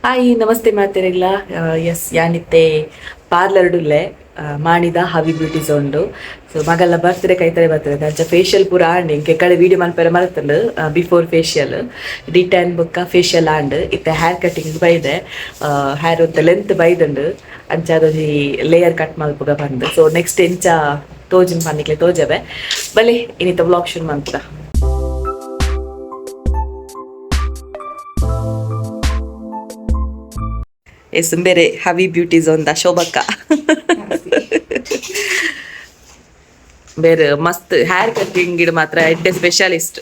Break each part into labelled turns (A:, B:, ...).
A: Hi ನಮಸ್ತೆ ಮಾತೆರೆಗ್ಲ. Yes, ಯಾನಿತ್ತೆ ಪಾರ್ಲರ್ ಉಲ್ಲೆ, ಮಾಣಿದ ಹವಿ ಬ್ಯೂಟಿ ಝೋನ್ಡು. ಸೊ ಮಗಲ್ಲ ಬರ್ತ್ಡೇ ಕೈತರೆ ಬರ್ತದೆ, ಅಂಚ ಫೇಶಿಯಲ್ ಪೂರ ಆಂಡ್. ಇಂಕೆ ಕಡೆ ವೀಡಿಯೋ ಮನ್ಪೆರೆ ಮರತಂಡು. ಬಿಫೋರ್ ಫೇಶಿಯಲ್, ಡಿಟ್ಯಾನ್ ಬೊಕ್ಕ ಫೇಶಿಯಲ್ ಆಂಡ್. ಇತ್ತೆ ಹೇರ್ ಕಟಿಂಗ್ ಬೈದೆ. ಹೇರ್ ಒಂತೆ ಲೆಂತ್ ಬೈದುಂಡು, ಅಂಚ ಅದೊಂಜಿ ಲೇಯರ್ ಕಟ್ ಮಲ್ಪುಗ ಬಂದು. ಸೊ ನೆಕ್ಸ್ಟ್ ಎಂಚ ತೋಜಿನ ಪನ್ನಿಕ್ಲೆ ತೋಜವೆ. ಬಲೆ, ಇನ್ನಿತ ವ್ಲಾಗ್ ಶುರು ಮನ್ಪುಗ. ಎಸ್, ಬೇರೆ ಹವಿ ಬ್ಯೂಟಿ ಝೋನ್ the ಶೋಭಕ್ಕ. ಬೇರೆ ಮಸ್ತ್ ಹೇರ್ ಕಟ್ಟಿಂಗ್ ಇಡ್ ಮಾತ್ರ ಎಡ್ಡೆ ಸ್ಪೆಷಲಿಸ್ಟ್.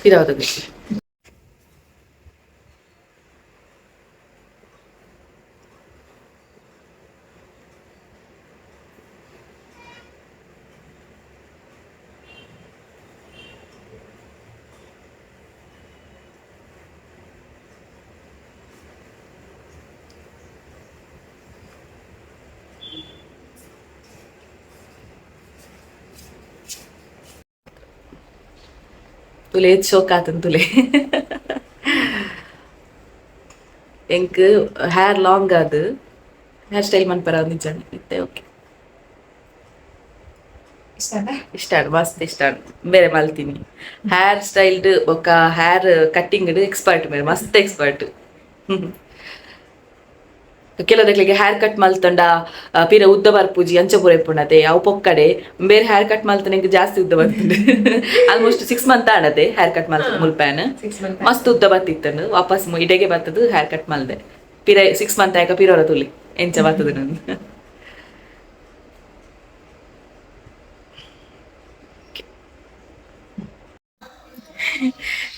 A: ಪಿರವದ. ತುಲೆ ಶೋಕ್ ಆತನ್ ತುಲೆ. ಎಂಕ್ ಹೇರ್ ಲಾಂಗ್ ಅದು ಹೇರ್ ಸ್ಟೈಲ್ ಮನ್ಪರ ನಿಜ ಇತ್ತೆ ಓಕೆ. ಇಷ್ಟ, ಮಸ್ತ್ ಇಷ್ಟ. ಬೇರೆ ಮಲ್ತೀನಿ ಹೇರ್ ಸ್ಟೈಲ್ಡ್ ಬೊಕ್ಕ ಹೇರ್ ಕಟ್ಟಿಂಗ್ ಎಕ್ಸ್ಪರ್ಟ್ ಮೇರೆ, ಮಸ್ತ್ ಎಕ್ಸ್ಪರ್ಟ್. ಕೆಲವದಕ್ಲಿಗೆ ಹೇರ್ ಕಟ್ ಮಲ್ತಂಡ ಪಿರ ಉದ್ದ ಬರ್ಪುಜಿ, ಅಂಚ ಪೂರ ಇಪ್ಪುಂಡತೆ. ಅವು ಪೊಕ್ಕಡೆ. ಬೇರೆ ಹೇರ್ ಕಟ್ ಮಲ್ತನ ಎಂಕ್ ಜಾಸ್ತಿ ಉದ್ದ ಬರ್ತುಂಡು. ಆಲ್ಮೋಸ್ಟ್ 6 ಮಂತ್ ಆಂಡತೆ ಹೇರ್ ಕಟ್ ಮಲ್ತ ಮುಲ್ಪ್ಯಾನ್. ಮಸ್ತ್ ಉದ್ದ ಬತ್ತಿತ್ತನು. ವಾಪಸ್ ಇಡೆಗೆ ಬರ್ತದ ಹೇರ್ ಕಟ್ ಮಲ್ದೆ. ಪಿರ 6 ಮಂತ್ ಆಯ್ಕ ಪಿರೋರ ತುಲಿ ಎಂಚ ಬರ್ತದೆ ನಂದು.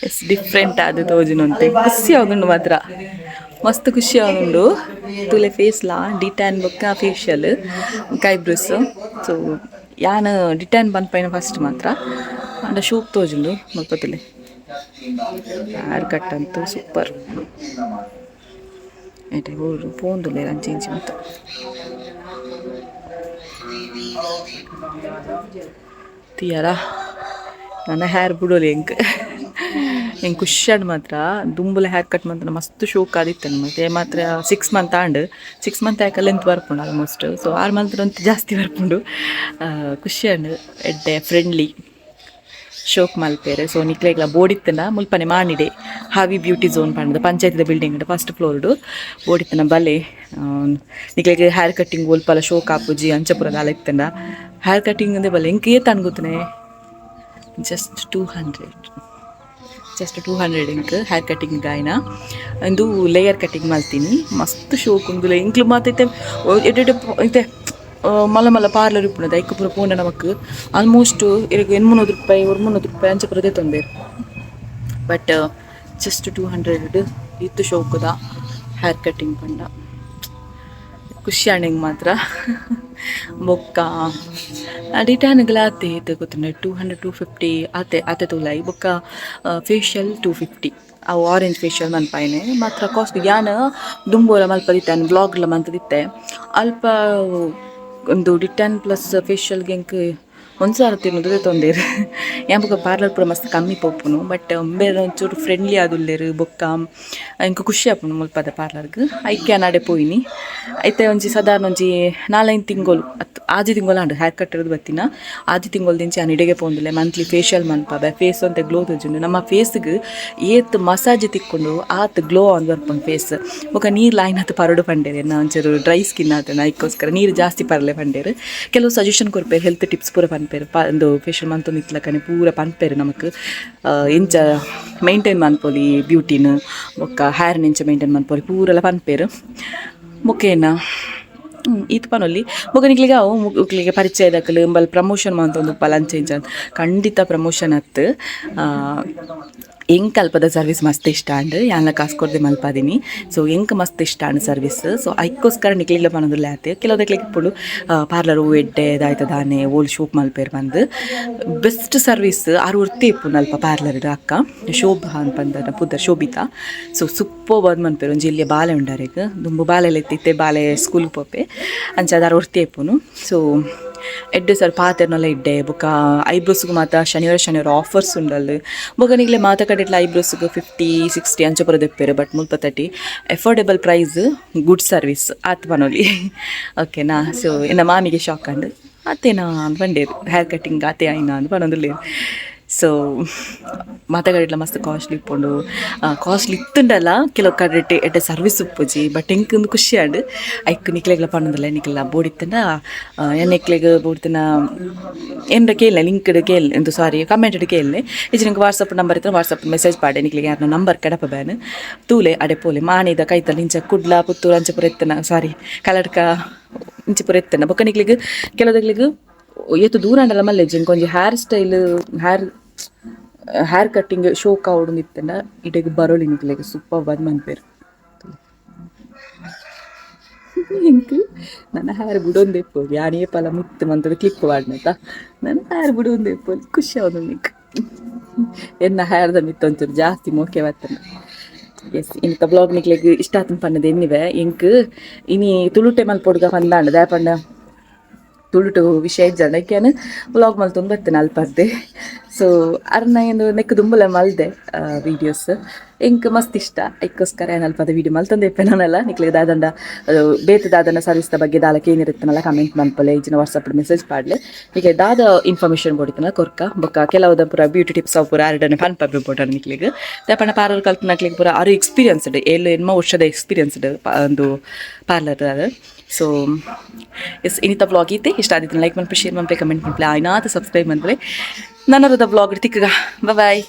A: ಎಸ್, ಡಿಫ್ರೆಂಟ್ ಅದು ತೋಜಿನಂತೆ. ಖುಷಿ ಆಗುಂಡು ಮಾತ್ರ, ಮಸ್ತ್ ಖುಷಿ ಆಗುಂಡು. ತುಲೆ ಫೇಸ್ಲಾ ಡಿಟ್ಯಾನ್ ಬೊಕ್ಕ ಫೇಶಿಯಲ್, ಐಬ್ರೋಸ್. ಸೊ ಯಾನ್ ಡಿಟ್ಯಾನ್ ಪನ್ಪೈನ ಫಸ್ಟ್ ಮಾತ್ರ. ಅಂಡ ಶೂಪ್ ತೋಜುಂಡು ಮುಲ್ಪ ತುಲೆ. ಹೇರ್ ಕಟ್ ಅಂತೂ ಸೂಪರ್. ಏಟೆ ಪೋಂದುಲ್ಲೆರ್ ಅಂಚಿ ಇಂಚಿ ಮಾತ. ತಿಯರ ನನ್ನ ಹೇರ್ ಬುಡೋಲಿ. ಎಂಕ್ ಎಂಕ್ ಖುಷಿಯಾಡ್ ಮಾತ್ರ. ದುಂಬುಲ ಹೇರ್ ಕಟ್ ಮಾತ್ರ ಮಸ್ತ್ ಶೋಕ್ ಆದಿತ್ತು. ಮತ್ತೆ ಮಾತ್ರ 6 ಮಂತ್ ಆಂಡ್. 6 ಮಂತ್ ಯಾಕ ಲೆಂತ್ ಬರ್ಪುಂಡು ಆಲ್ಮೋಸ್ಟ್. ಸೊ 6 ಮಂತ್ ಅಂತೂ ಜಾಸ್ತಿ ಬರ್ಪುಂಡು. ಖುಷಿ ಆಂಡ್. ಎಡ್ಡೆ ಫ್ರೆಂಡ್ಲಿ, ಶೋಕ್ ಮಲ್ಪೇರೆ. ಸೊ ನಿಕ್ಲೆಗ್ಲ ಬೋಡಿತ್ತನ ಮುಲ್ಪನೆ ಮಾಣಿಡೆ ಹಾವಿ ಬ್ಯೂಟಿ ಝೋನ್ ಪಂಡದ ಪಂಚಾಯತ್ದ ಬಿಲ್ಡಿಂಗ್ ಫಸ್ಟ್ ಫ್ಲೋರ್ಡು. ಬೋಡಿತ್ತನ ಬಲೆ. ನಿಕ್ಲೆಗ್ ಹೇರ್ ಕಟ್ಟಿಂಗ್ ಒಲ್ಪಲ ಶೋಕ್ ಆಪುಜಿ, ಅಂಚಪುರ ದಾಲ ಇತ್ತಂಡ ಹೇರ್ ಕಟ್ಟಿಂಗ್ ಅಂದೆ ಬಲೆ. ಎಂಕ್ ಏತ್ ಗೊತ್ತನೆ? Just 200, just 200 ಎಂಕ್ ಹೇರ್ ಕಟ್ಟಿಂಗ್ ಗಾಯ್ನ. ಇಂದು ಲೇಯರ್ ಕಟ್ಟಿಂಗ್ ಮಲ್ತೀನಿ. ಮಸ್ತ್ ಶೋಕ್ ಉಂದುಲೆ. ಎಂಕ್ಲು ಮಾತ ಇತ್ತೆ ಎಡ್ಡೆ ಇತ್ತೆ ಮಲ್ಲ ಮಲ್ಲ ಪಾರ್ಲರ್ ಇಪ್ಪುನದ ಐಕ್ ಪೂರ ಪೋಂಡ ನಮಕ್ ಆಲ್ಮೋಸ್ಟ್ ಇರೆಗ್ 800 ರೂಪಾಯಿ, 900 ರೂಪಾಯಿ ಅಂಚ ಪೂರ ದೆತ್ತೊಂದೇರ್. ಬಟ್ ಜಸ್ಟ್ 200 ಇತ್ತು ಶೋಕುದ ಹೇರ್ ಕಟ್ಟಿಂಗ್ ಪಂಡ. ಖುಷಿ ಆಂಡ್ ಮಾತ್ರ. ಬೊಕ್ಕ ಡಿಟ್ಯಾನ್ಗ್ಲ ಆತೆ ಇತ್ತು ಗೊತ್ತುಂಡ, 200, 250 ಆತೆ ಆತೆ ತೂಲಾಯಿ. ಬೊಕ್ಕ ಫೇಶಿಯಲ್ 250. ಅವು ಆರೆಂಜ್ ಫೇಶಿಯಲ್ ಮನ್ಪಾಯಿನೆ ಮಾತ್ರ ಕಾಸ್ಟ್. ಯಾನ್ ದುಂಬೋಲ ಮಲ್ಪದಿತ್ತೆ, ವ್ಲಾಗ್ಲ ಮಂತದಿತ್ತೆ. ಅಲ್ಪ ಒಂದು ಡಿಟ್ಯಾನ್ ಪ್ಲಸ್ ಫೇಶಿಯಲ್ಗೆ ಎಂಕ್ 1000 ತಿನ್ನೋದು ತೊಂದೇರು. ಯಾನ್ ಬೊಕ್ಕ ಪಾರ್ಲರ್ ಪೂರ ಮಸ್ತ್ ಕಮ್ಮಿ ಪೋಪುನು. ಬಟ್ ಬೇರೆ ಒಂಚೂರು ಫ್ರೆಂಡ್ಲಿ ಆದುಲ್ಲೆರ್. ಬೊಕ್ಕ ಎಂಕ್ ಖುಷಿ ಆಪುಂಡು ಮುಲ್ಪದ ಪಾರ್ಲರ್ಗ್. ಐಕೆ ಯಾನ್ ಅಡೆ ಪೋಯಿನಿ. ಐತೆ ಒಂಜಿ ಸಾಧಾರಣ ಒಂಜಿ ನಾಲೈನ್ ತಿಂಗೊಲು ಅತ್ 6 ತಿಂಗೊಲು ಆಂಡ್ ಹೇರ್ ಕಟ್ ಬತ್ತಿನ. 6 ತಿಂಗೊಲು ದಿಂಚಿ ಯಾನ್ ಇಡೆಗೆ ಪೋಂದುಲ್ಲೆ. ಮಂತ್ಲಿ ಫೇಶಿಯಲ್ ಮನ್ಪವೆ. ಫೇಸ್ ಒಂತೆ ಗ್ಲೋ ತೋಜುಂಡು. ನಮ್ಮ ಫೇಸ್ಗ್ ಏತ್ ಮಸಾಜ್ ತಿಕ್ಕೊಂಡು ಆತ್ ಗ್ಲೋ ಆನ್ ಬರ್ಪುಂಡು ಫೇಸ್. ಬೊಕ್ಕ ನೀರು ಆಯ್ನಾತ್ ಪರಡು ಪಂಡೇರು. ಎನ್ನ ಒಂಚೂರು ಡ್ರೈ ಸ್ಕಿನ್ ಆತನ, ಐಕ್ಕೋಸ್ಕರ ನೀರು ಜಾಸ್ತಿ ಪರಲೆ ಪಂಡೇರು. ಕೆಲವು ಸಜೆಷನ್ ಕೊರ್ಪೇರು, ಹೆಲ್ತ್ ಟಿಪ್ಸ್ ಪೂರ ಪನ್ಪೇರು. ಒಂದು ಫೇಶಿಯಲ್ ಮಂತೊಂದು ಇತ್ಲಕನೆ ಪೂರ ಪನ್ಪೇರು ನಮಕ್. ಎಂಚ ಮೈಂಟೈನ್ ಮನ್ಪೊಲಿ ಬ್ಯೂಟಿನ, ಬೊಕ್ಕ ಹೇರ್ನ ಎಂಚ ಮೈಂಟೈನ್ ಮನ್ಪೊಲಿ ಪೂರೆಲ್ಲ ಪನ್ಪೇರು. ಬೊಕ್ಕ ಈತ್ ಪನೊಲಿ. ಬೊಕ್ಕ ನಿಕ್ಲಿಗೆ ಅವು ಮುಕ್ಲಿಗೆ ಪರಿಚಯದಕಲು ಇಂಬಲ್ ಪ್ರಮೋಷನ್ ಮಂತೊಂದು ಉಪ್ಪಲ ಅಂಚ ಇಂಚ. ಖಂಡಿತ ಪ್ರಮೋಷನ್ ಅತ್ತು. ಎಂಕ್ ಅಲ್ಪದ ಸರ್ವಿಸ್ ಮಸ್ತ್ ಇಷ್ಟ ಆಂಡ್. ಯಾನ್ಲ ಕಾಸು ಕೊರ್ದೆ ಮಲ್ಪಾದಿನಿ. ಸೊ ಎಂಕ್ ಮಸ್ತ್ ಇಷ್ಟ ಆಂಡ್ ಸರ್ವಿಸ್. ಸೊ ಐಕ್ಕೋಸ್ಕರ ನಿಕ್ಲಿಗ್ಲ ಪನೊಂದುಲ್ಲೆ ಆತೆ. ಕೆಲವುದಕ್ಲೆಗ್ ಇಪ್ಪುಂಡು, ಪಾರ್ಲರ್ ಹೂ ಎಡ್ಡೆ ದಾಯ್ತ ದಾನೆ, ಓಲ್ ಶೋಕ್ ಮಲ್ಪೇರ್ ಪಂದ್. Best service. ಆರು ಒರ್ತಿ ಇಪ್ಪುಂಡು ಅಲ್ಪ ಪಾರ್ಲರ್ ಅಕ್ಕ, ಶೋಭಾ ಅಂತ ಪಂದ ಪುದರ್, ಶೋಭಿತಾ. ಸೊ ಸೂಪರ್ ಬಂದ್ ಮನ್ಪೇರು. ಒಂಜಿ ಎಲ್ಯ ಬಾಲೆ ಉಂಡಾರೆಗ್. ದುಂಬು ಬಾಲೆಲ ಇತ್ತಿತ್ತೆ, ಬಾಲೆ ಸ್ಕೂಲ್ ಪೋಪೆ. ಅಂಚ ಅದಾರ ಒರ್ತಿ ಇಪ್ಪುನು. ಸೊ ಎಡ್ಡೆ ಸರ್, ಪಾತೆರ್ನಲ ಎಡ್ಡೆ. ಬೊಕ್ಕ ಐಬ್ರೋಸ್ಗು ಮಾತ ಶನಿವಾರ ಶನಿವಾರ ಆಫರ್ಸ್ ಉಂಡಲ್. ಬೊಕ್ಕ ನಿಗ್ಲೆ ಮಾತ ಕಡೆಟ್ಲ ಐಬ್ರೋಸ್ಗೆ 50, 60 ಅಂಚ ಪೂರ ದೆಪ್ಪೆರು. ಬಟ್ ಮುಲ್ಪ 30. Affordable price, good service ಆತ್ ಪನೊಲಿ, ಓಕೆನಾ? ಸೊ ಎನ್ನ ಮಾಮಿಗೆ ಶಾಕ್ ಆಂಡ್. ಆತೇನಾ ಅಂತ ಪಂಡೇರು. ಹೇರ್ ಕಟ್ಟಿಂಗ್ ಆತೆ ಆಯ್ನಾ ಅಂತ ಪನೊಂದುಲ್ಲೇರು. ಸೊ ಮಾತ ಕಡೆಟ್ಲ ಮಸ್ತ್ ಕಾಸ್ಟ್ಲಿ ಇಪ್ಪುಂಡು. ಕಾಸ್ಟ್ಲಿ ಇತ್ತುಂಡಲ್ಲ, ಕೆಲವು ಕಡೆಟ್ ಎಡ್ಡೆ ಸರ್ವಿಸ್ ಉಪ್ಪುಜಿ. ಬಟ್ ಎಂಕ್ ಒಂದು ಖುಷಿ ಆಂಡ್. ಐಕ್ ನಿಕ್ಲೆಗ್ಲ ಪನೊಂದುಲ್ಲೆ. ನಿಕ್ಲೆಲ ಬೋಡಿತ್ತಂಡ, ಎನ್ನೆಕ್ಲೆಗ್ ಬೋಡಿತ್ತನ ಏನ್ರ ಕೇಳಲೆ, ಲಿಂಕ್ಡ್ ಕೇಳ್ ಎಂದು, ಸಾರಿ, ಕಮೆಂಟ್ ಕೇಳಲೆ. ಇಜ್ಜಿ ನಿಂಗೆ ವಾಟ್ಸಪ್ ನಂಬರ್ ಇತ್ತು, ವಾಟ್ಸಪ್ ಮೆಸೇಜ್ ಪಾಡೆ. ನಿಕ್ಲೆಗ್ ಯಾರನ್ನ ನಂಬರ್ ಕಡಪ ಬ್ಯಾನ್. ತೂಲೆ, ಅಡೆ ಪೋಲೆ. ಮಾಣಿದ ಕೈತಲ್ ಇಂಚ ಕುಡ್ಲ, ಪುತ್ತೂರು ಅಂಚ ಪೂರ ಎತ್ತನ, ಸಾರಿ, ಕಲ್ಲಡ್ಕ ಇಂಚ ಪೂರ ಎತ್ತನ. ಬೊಕ್ಕ ನಿಕ್ಲೆಗ್ ಕೆಲವುದಕ್ಲೆಗ್ ಏತು ದೂರ ಆಂಡಲ ಮಲ್ಲೆಜ್ಜಿ. ಒಂಜಿ hair style, hair hair cutting ಶೋಕ್ ಆವೊಡು ಇತ್ತಂಡ ಇಡೆಗ್ ಬರೋಲಿ. ನಿಕ್ಲೆಗ್ ಸೂಪರ್ ಬಂದ್ ಮನ್ಪೇರು. ಎಂಕ್ ನನ್ನ ಹೇರ್ ಬುಡೊಂದು ಇಪ್ಪು. ಯಾನ್ ಏಪಲ ಮಿತ್ತ್ ಮಂತದ ಕ್ಲಿಪ್ ಪಾಡ್ನತ. ನನ್ನ ಹೇರ್ ಬುಡೊಂದು ಇಪ್ಪು. ಖುಷಿ ಆವೊಂದು ನಿಕ್. ಎನ್ನ ಹೇರ್ದ ಮಿತ್ತ್ ಒಂಚೂರು ಜಾಸ್ತಿ ಮೋಕೆ ಬರ್ತದೆ. ಎಸ್, ಇನಿತ ವ್ಲಾಗ್ ನಿಕ್ಲೆಗ್ ಇಷ್ಟ ಆತನ ಪನ್ನದ ಎನ್ನಿವೆ. ಎಂಕ್ ಇನಿ ತುಳುಟೆ ಮಲ್ಪೊಡುಗ ಪಂದಾಂಡ್. ದಾಯೆ ತುಳುಟು ವಿಷಯ ಇಜ್ಜಂಡ ಐಕ್ಯಾನ್ ವ್ಲಾಗ್ ಮಲ್ತೊಂದು ಬರ್ತೇನೆ ಅಲ್ಪರ್ದೆ. ಸೊ ಅರ್ನ ಏನು ನೆಕ್ ದುಂಬುಲ ಮಲ್ದೆ ವೀಡಿಯೋಸ್. ಎಂಕ್ ಮಸ್ತ್ ಇಷ್ಟ. ಐಕ್ಕೋಸ್ಕರ ಏನು ಅಲ್ಪದ ವೀಡಿಯೋ ಮಲ್ತೊಂದು ಇಪ್ಪೆ ನಾನಲ್ಲ. ನಿಕ್ಲೆಗ್ ದಾದಂಡ ಬೇತೆ ದಾದನ ಸರ್ವಿಸ್ದ ಬಗ್ಗೆ ದಾಲ ಕೇನಿರುತ್ತನಲ್ಲ, ಕಮೆಂಟ್ ಮನ್ಪಲೆ, ಇಜ್ಜಿನ ವಾಟ್ಸಪ್ ಮೆಸೇಜ್ ಪಾಡ್ಲೆ. ನಿಕ್ಲೆ ದಾದ ಇನ್ಫಾರ್ಮೇಷನ್ ಬೋಡಿತ್ತನ ಕೊರ್ಕ. ಬೊಕ್ಕ ಕೆಲವುದ ಪೂರ ಬ್ಯೂಟಿ ಟಿಪ್ಸ್ ಅವು ಪೂರ ಆರಡನೆ ಪನ್ಪ ಬೋಟನ ನಿಕ್ಲೆಗ್. ದಾಪಣ ಪಾರ್ಲರ್ ಕಲ್ಪನಕ್ಲೆಗ್ ಪೂರ ಆರು ಎಕ್ಸ್ಪೀರಿಯನ್ಸ್ಡ್, 7-8 ವರ್ಷದ ಎಕ್ಸ್ಪೀರಿಯನ್ಸ್ಡ್ ಒಂದು ಪಾರ್ಲರ್ ಅದು. ಸೊ ಎಸ್, ಇನಿತ ವ್ಲಾಗ್ ಈತೆ. ಇಷ್ಟ ಆದಿತ್ತು ಲೈಕ್ ಮನ್ಪೆ, ಶೇರ್ ಮನ್ಪೆ, ಕಮೆಂಟ್ ಮನ್ಪಲೆ, ಆಯ್ನಾತ ಸಬ್ಸ್ಕ್ರೈಬ್ ಮನ್ಪಲೆ. ನನರದ ವ್ಲಾಗ್ ತಿಕ್ಕಗ. ಬಾಯ್.